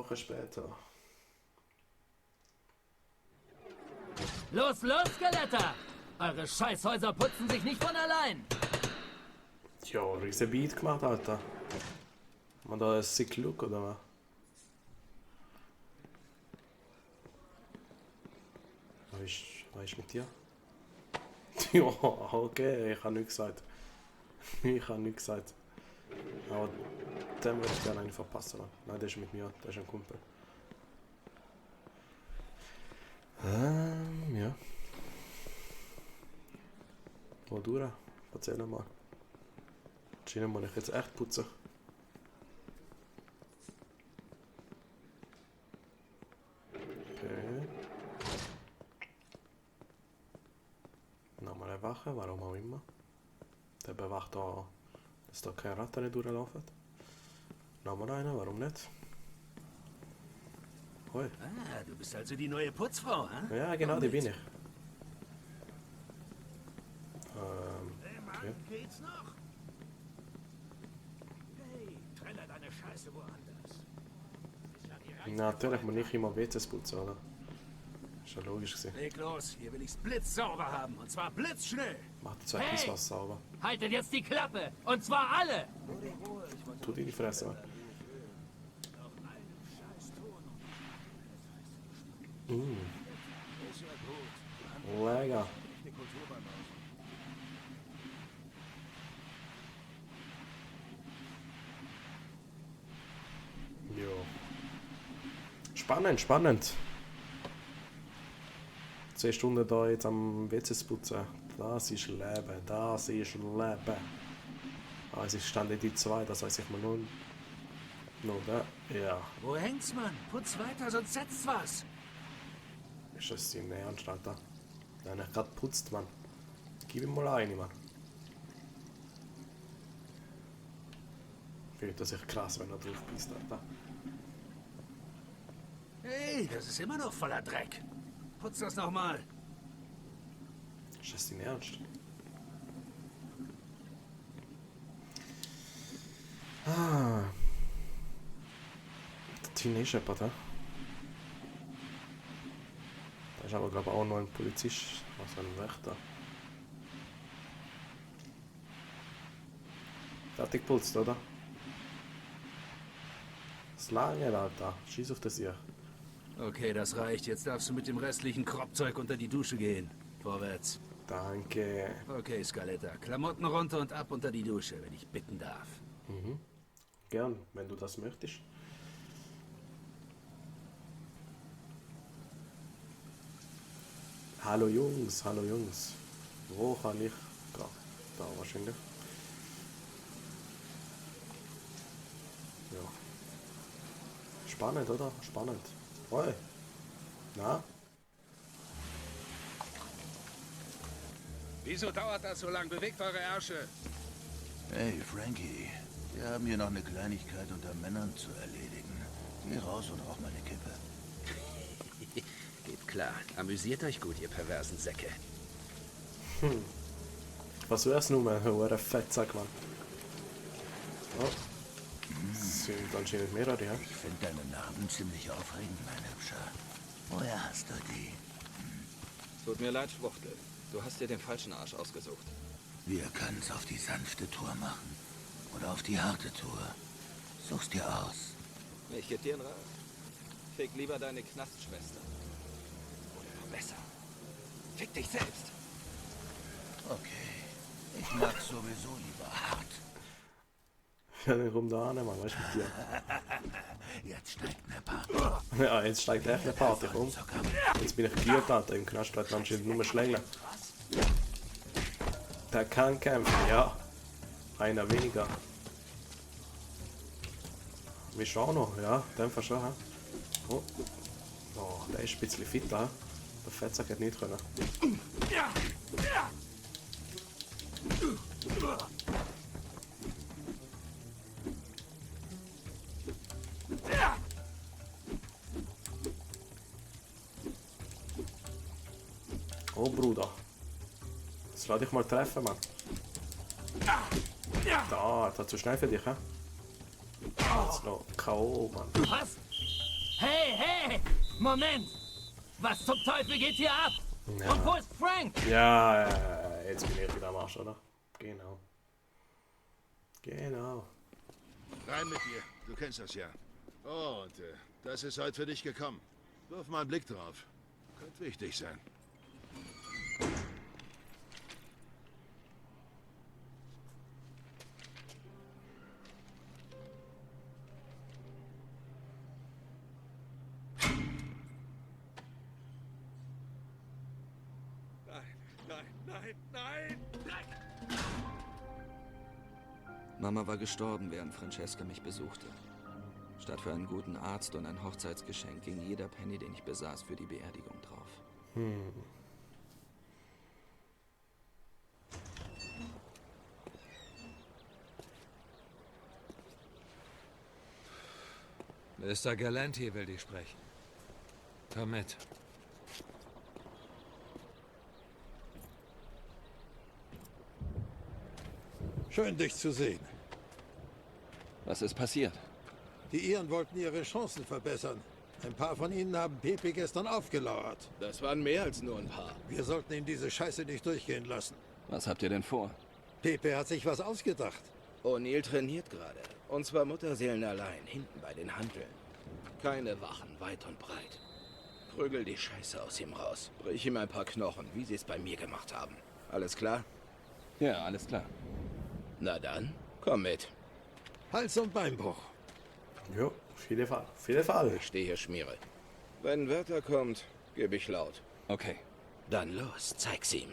Wochen später. Los, los, Skeletter! Eure Scheißhäuser putzen sich nicht von allein! Ja, riesen Beat gemacht, Alter. Man da ein sick Look, oder was? Was ist mit dir? Ja, okay, ich habe nichts gesagt. Ich habe nichts gesagt. Aber den würde ich gerne einen verpassen. Nein, der ist mit mir, der ist ein Kumpel. Ja. Wo durch? Erzähl mal. Anscheinend muss ich jetzt echt putzen. Okay. Nochmal eine Wache, warum auch immer. Der bewacht da, dass da keine Ratten nicht durchlaufen. Nochmal einer, warum nicht? Hoi. Ah, du bist also die neue Putzfrau, hä? Ja, genau, die bin ich. Okay. Geht's noch? Hey, trenne deine Scheiße woanders. Natürlich muss ich immer WCs putzen, oder? Ist ja logisch gewesen. Leg los, hier will ich's blitzsauber haben, und zwar blitzschnell. Macht die zwei Hey! Pisswasser sauber. Haltet jetzt die Klappe, und zwar alle! Tu dir die Fresse. Lecker. Jo. Spannend, spannend. 2 Stunden da jetzt am WCs putzen. Das ist Leben, das ist Leben. Ah, es ist Stand die 2, das weiß ich mal nur. Nur da. Ja. Wo hängt's, Mann? Putz weiter, sonst setzt was. Ist das in der Ernst, Alter? Wenn er gerade putzt, Mann. Gib ihm mal eine, Mann. Fühlt das sich krass, wenn er drauf bist, Alter. Hey, das ist immer noch voller Dreck. Putz das nochmal. Ist das in Ernst? Ah. Der Teenage Shepherd, hä? Da ist aber, glaube ich, auch noch ein Polizist. Also ein Wächter. Fertig putzt, oder? Das lange, Alter. Schieß auf das hier. Okay, das reicht. Jetzt darfst du mit dem restlichen Kropfzeug unter die Dusche gehen. Vorwärts. Danke. Okay, Skeletter. Klamotten runter und ab unter die Dusche, wenn ich bitten darf. Gern, wenn du das möchtest. Hallo Jungs, hallo Jungs. Wo kann ich? Da wahrscheinlich. Ja. Spannend, oder? Spannend. Hoi. Na? Wieso dauert das so lang? Bewegt eure Ärsche. Hey, Frankie. Wir haben hier noch eine Kleinigkeit unter Männern zu erledigen. Geh raus und rauch mal eine Kippe. Geht klar. Amüsiert euch gut, ihr perversen Säcke. Was wär's nun, mein hoher Fettsack, Mann? Oh. Sind anscheinend mehrere, ja? Ich finde deine Narben ziemlich aufregend, mein Hübscher. Woher hast du die? Tut mir leid, Schwuchtel. Du hast dir den falschen Arsch ausgesucht. Wir können's auf die sanfte Tour machen. Oder auf die harte Tour. Such's dir aus. Ich geb dir einen Rat. Fick lieber deine Knastschwester. Oder besser. Fick dich selbst. Okay. Ich mag sowieso lieber hart. Ja, dann komm da an, Mann, was ist mit dir? Jetzt steigt eine Party. Ja, jetzt steigt echt eine Party, komm. Jetzt bin ich gegiert, Alter. Im Knast bleibt anscheinend nur Schlängler. Der kann kämpfen, ja. Einer weniger. Wir schauen noch, ja, den schon, hä? Oh. Oh, der ist ein bisschen fitter, hä? Der Fettsack hätte nicht können. Oh, Bruder. Jetzt lass dich mal treffen, Mann. Da, das ist zu schnell für dich, hä? Jetzt noch K.O., Mann. Was? Hey! Moment! Was zum Teufel geht hier ab? Ja. Und wo ist Frank? Ja, jetzt bin ich wieder am Arsch, oder? Genau. Rein mit dir. Du kennst das ja. Oh, und das ist heute für dich gekommen. Wirf mal einen Blick drauf. Könnte wichtig sein. Nein! Mama war gestorben, während Francesca mich besuchte. Statt für einen guten Arzt und ein Hochzeitsgeschenk ging jeder Penny, den ich besaß, für die Beerdigung drauf. Mr. Galanti will dich sprechen. Komm mit. Schön, dich zu sehen. Was ist passiert? Die Iren wollten ihre Chancen verbessern. Ein paar von ihnen haben Pepe gestern aufgelauert. Das waren mehr als nur ein paar. Wir sollten ihm diese Scheiße nicht durchgehen lassen. Was habt ihr denn vor? Pepe hat sich was ausgedacht. O'Neill trainiert gerade. Und zwar Mutterseelen allein, hinten bei den Hanteln. Keine Wachen, weit und breit. Prügel die Scheiße aus ihm raus. Brich ihm ein paar Knochen, wie sie es bei mir gemacht haben. Alles klar? Ja, alles klar. Na dann, komm mit. Hals- und Beinbruch. Ja, auf jeden Fall. Ich stehe hier Schmiere. Wenn Wärter kommt, gebe ich laut. Okay. Dann los, zeig's ihm.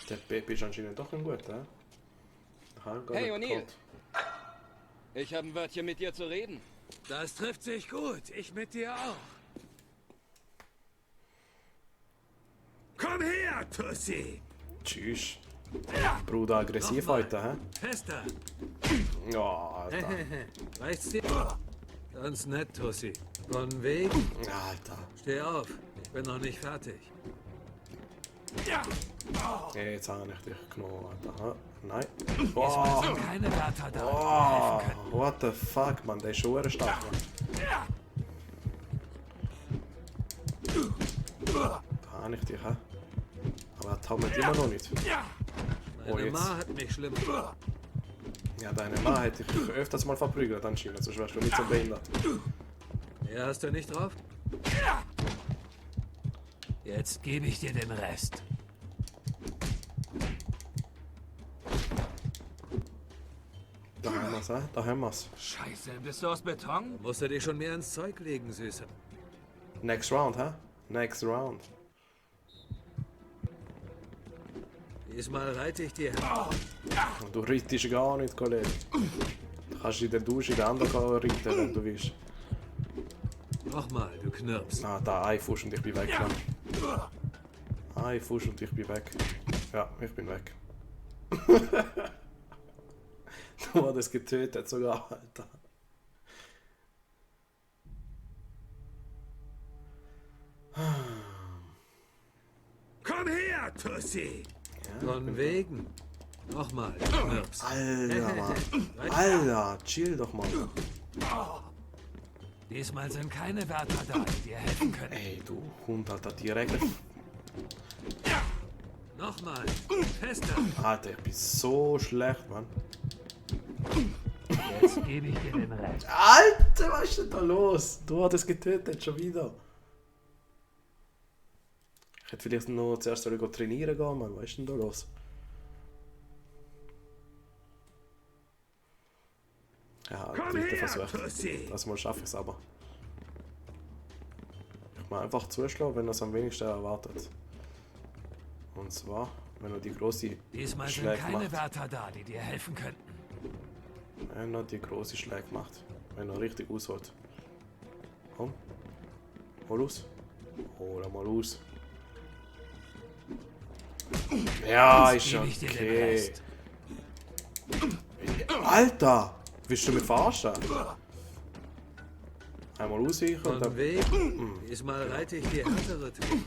Der Pepe ist anscheinend doch ein guter, Hey, O'Neill. Ich habe ein Wörtchen mit dir zu reden. Das trifft sich gut. Ich mit dir auch. Komm her, Tussi! Tschüss. Bruder aggressiv heute, hä? Fester! Ja, Alter. Reicht's dir? Ganz nett, Tussi. Von wegen? Alter. Steh auf. Ich bin noch nicht fertig. Jetzt habe ich dich genommen, Alter. Hä? Nein. Diesmal Oh, sind keine Wärter da. what the fuck, man. Der ist schon stark, man. Da habe ich dich, hä? Aber er taumelt immer noch nicht. Oh, Meine jetzt. Ma hat mich schlimm. Ja, deine Ma hätte ich öfters mal verprügelt anscheinend, sonst wärst du nicht so behindert. Ja, hast du nicht drauf? Jetzt gebe ich dir den Rest. Da haben wir's, hä? Da haben wir's. Scheiße, bist du aus Beton? Musst du dich schon mehr ins Zeug legen, Süße. Next round, hä? Next round. Diesmal reite ich dir. Du reitest gar nicht, Kollege. Du kannst in der Dusche in der anderen reiten, wenn du willst. Nochmal, du Knirps. Ah, da, ein Fuß und ich bin weg. Ja. Ein Fuß und ich bin weg. Ja, ich bin weg. Du wurdest getötet sogar, Alter. Komm her, Tussi! Von wegen. Nochmal, du Knirps. Alter, Mann. Alter, chill doch mal. Diesmal sind keine Wärter da, die dir helfen können. Ey, du Hund, Alter, direkt. Nochmal, fester. Alter, ich bin so schlecht, Mann. Jetzt gebe ich dir den Rest. Alter, was ist denn da los? Du wurdest getötet, schon wieder. Ich hätte vielleicht noch zuerst trainieren gehen, Mann. Was ist denn da los? Ja, dritter Versuch. Das mal schaffe ich es aber. Ich mache einfach zuschlagen, wenn er es am wenigsten erwartet. Und zwar, wenn er die große Diesmal sind Schläge keine macht. Wärter da, die dir helfen könnten. Wenn er die große Schläge macht. Wenn er richtig ausholt. Komm. Hol aus. Hol mal aus. Ja, ist schon Gebe ich dir den okay. Rest. Alter! Willst du mich verarschen? Einmal ausweichen und Von dann... wegen. Diesmal reite ich dir härtere Tour.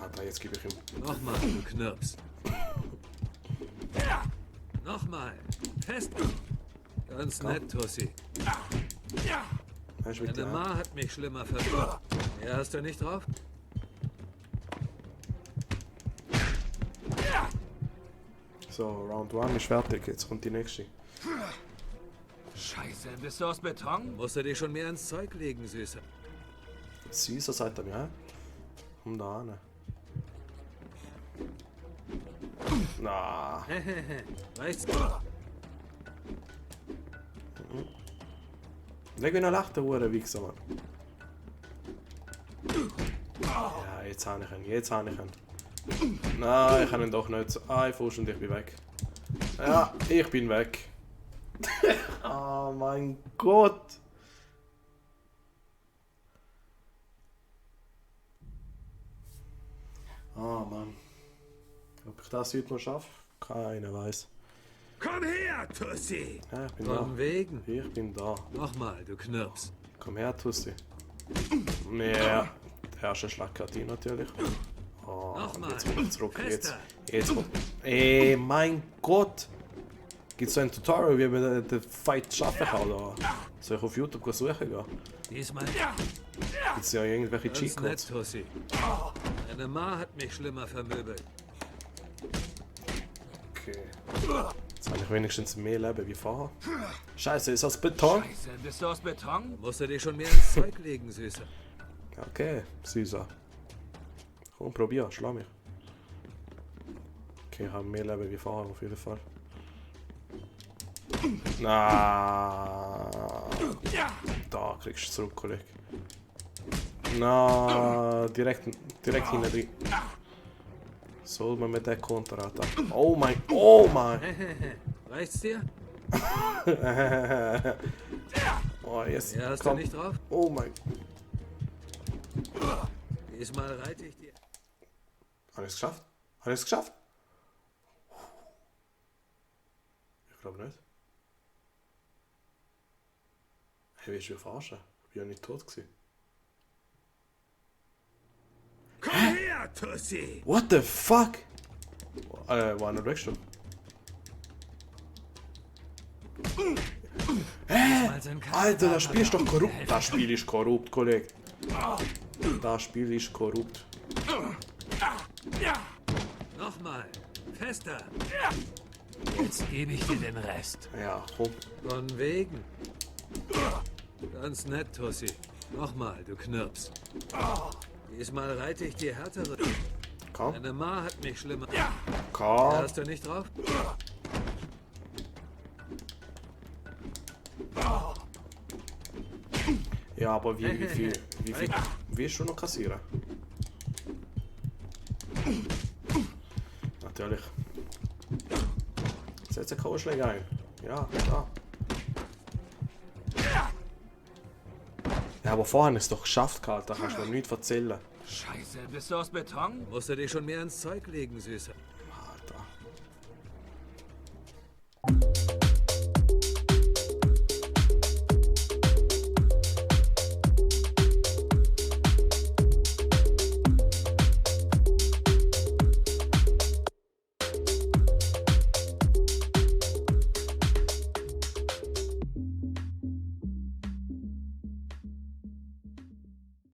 Alter, jetzt gebe ich ihm... Nochmal, du Knirps. Nochmal, fester. Ganz nett, Tussi. Hast du mit Deine dir? Ma hat mich schlimmer verwirrt. Ja, hast du nicht drauf? So, Round 1 ist fertig. Jetzt kommt die nächste. Scheiße, bist du aus Beton? Musst du dich schon mehr ins Zeug legen, Süßer. Süßer sagt er mir, hä? Komm da hin. Na. Reicht's? Leg mich noch lachen, der Hure Wichser, Mann. Ja, jetzt habe ich ihn. Jetzt habe ich ihn. Nein, ich kann ihn doch nicht. Ein Fuß und ich bin weg. Ja, ich bin weg. Oh mein Gott. Oh Mann. Ob ich das heute noch schaffe? Keiner weiß. Komm her, Tussi! Ja, ich bin Von da. wegen. Ich bin da. Nochmal, du Knirps. Komm her, Tussi. Ja, der erste Schlag hat ihn natürlich. Oh, Nochmal. jetzt kommt er zurück. Fester. Jetzt kommt. Ey, mein Gott! Gibt es so ein Tutorial, wie man den Fight schaffen kann? Oder soll ich auf YouTube suchen gehen? Diesmal Gibt es ja irgendwelche ganz nett, Cheatcodes? Tussi. Deine Ma hat mich schlimmer vermöbelt. Okay. Jetzt habe ich wenigstens mehr Leben wie vorher. Scheiße, ist das Beton? Scheiße, bist du aus Beton? Musst du dich schon mehr ins Zeug legen, Süßer. Okay, süßer. Komm, probier, schlag mich. Okay, ich habe mehr Leben wie vorher auf jeden Fall. Na, da kriegst du zurück, Kollege. Na, direkt hinten drin. Soll man mit der Konterattacke? Oh mein, oh mein! Reicht's dir? Oh, jetzt Ja, hast komm. du nicht drauf? Oh mein. Diesmal reite ich dir. Habe ich es geschafft? Habe ich es geschafft? Ich glaube nicht. Hey, willst du mich verarschen? Ich bin ja nicht tot gewesen. Komm her, Tussi! What the fuck? War nicht weggestorben. Diesmal sind keine Alter, das Spiel ist doch korrupt. Helfen. Das Spiel ist korrupt, Kollege. Das Spiel ist korrupt. Nochmal. Fester. Jetzt gebe ich dir den Rest. Ja, komm. Von wegen. Ganz nett, Tussi. Nochmal, du Knirps. Diesmal reite ich dir härtere. Komm. Deine Ma hat mich schlimmer. Komm. Hast du nicht drauf? Ja, aber wie viel willst du noch kassieren? Natürlich. Setze K.O.-Schläge ein. Ja, klar. Ja, aber vorhin ist es doch geschafft, Karl. Da kannst du mir nichts erzählen. Scheiße, bist du aus Beton? Musst du dich schon mehr ins Zeug legen, Süßer.